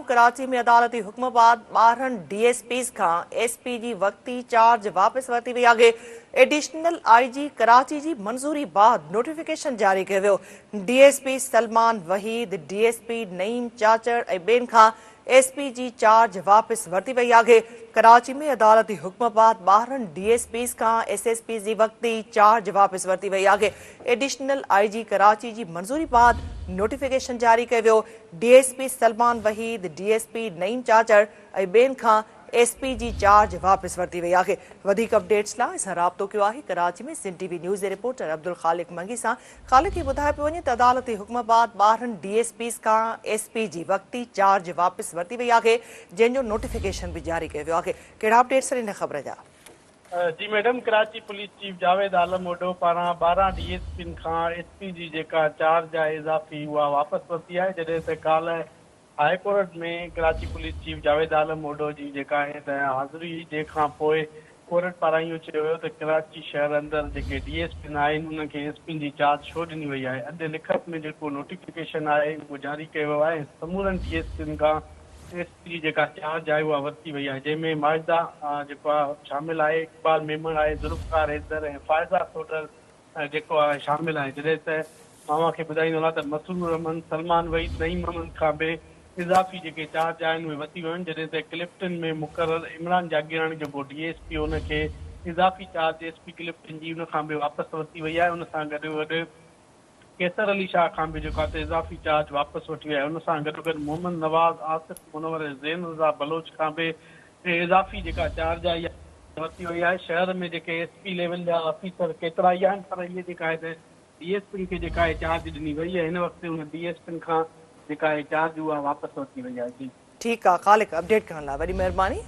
ڪراچي ۾ عدالتي حڪم بعد 12 ڊي ايس پيز کان ايس پي جي وقتي چارج واپس ورتي وئي آهي. ايڊيشنل I جي ڪراچي جي منظوري بعد نوٽيفڪيشن جاري ڪيو ويو. D S P Salman Waheed, D S P Naeem Chachar ۽ ٻين کان ايس پي جي چارج واپس ورتي وئي آهي. ڪراچي ۾ عدالتي حڪم بعد 12 ڊي ايس پيز کان ايس ايس پيز جي وقتي چارج واپس ورتي وئي آهي. ايڊيشنل I جي ڪراچي جي منظوري بعد نوٽيفڪيشن جاري ڪيو ويو. D S P Salman Waheed, D S P Naeem Chachar ۽ ٻين کان ايس پي جي چارج واپس ورتي وئي آهي. وڌيڪ اپڊيٽس لاء اسان رابطو ڪيو آهي ڪراچي ۾ سنڌ ٽي وي نيوز جي رپورٽر عبدالخالق منگي سان. خالق هي ٻڌايو پيو وڃي ته عدالتي حڪم بعد 12 ڊي ايس پيز کان ايس پي جي وقتي چارج واپس ورتي وئي آهي جنهن جو نوٽيفڪيشن به جاري ڪيو ويو آهي. ڪهڙا اپڊيٽس آهن ان خبر جا؟ جي madam, Karachi police chief Javed Alam Odho پاران 12 ڊي ايس پين کان ايس پي جي جيڪا چارج آهي اضافي اها واپس ورتي آهي جڏهن ته ڪالهه high court ۾ Karachi police chief Javed Alam Odho جي جيڪا آهي ته حاضري هئي جنهن کان پوء ڪورٽ پاران اهو چيو ويو ته ڪراچي شهر اندر جيڪي ڊي ايس پين آهن انهن کي ايس پين جي چارج ڇو ڏني وئي آهي اڄ لکت ۾ جيڪو نوٽيفڪيشن آهي اهو جاري ڪيو ويو آهي ۽ سمورن ڊي ايس پين کان ايس پي جي جيڪا چارج آهي اها ورتي وئي آهي جنهن ۾ ماجده جيڪو آهي شامل آهي اقبال ميمڻ آهي ذوالفقار حيدر ۽ فائزه سوڍر جيڪو آهي شامل آهي جڏهن ته مان اوهان کي ٻڌائيندو هلان ته مسرور احمد، سلمان وحيد، نعيم احمد کان به اضافي جيڪي چارج آهن اهي ورتي ويون آهن جڏهن ته ڪلفٽن ۾ مقرر عمران جاگيراڻي جيڪو ڊي ايس پي ان کي اضافي چارج ايس پي ڪلفٽن جي ان کان به واپس ورتي وئي آهي ان سان گڏوگڏ قيصر علي شاهه کان به جيڪو آهي ته اضافي چارج واپس وٺي وئي آهي ان سان گڏوگڏ محمد نواز، آصف منور ۽ زين رضا بلوچ کان به اضافي جيڪا چارج آهي اها ورتي وئي آهي شهر ۾ جيڪي ايس پي ليول جا آفيسر ڪيترائي آهن پر اهي جيڪا آهي ته ڊي ايس پين کي جيڪا آهي چارج ڏني وئي ۽ هن وقت ان ڊي ايس پين کان جيڪا آهي چارج اها واپس ورتي وئي آهي جي. ٺيڪ آ خالق اپڊيٽ ڪرڻ لاء وڏي مهرباني.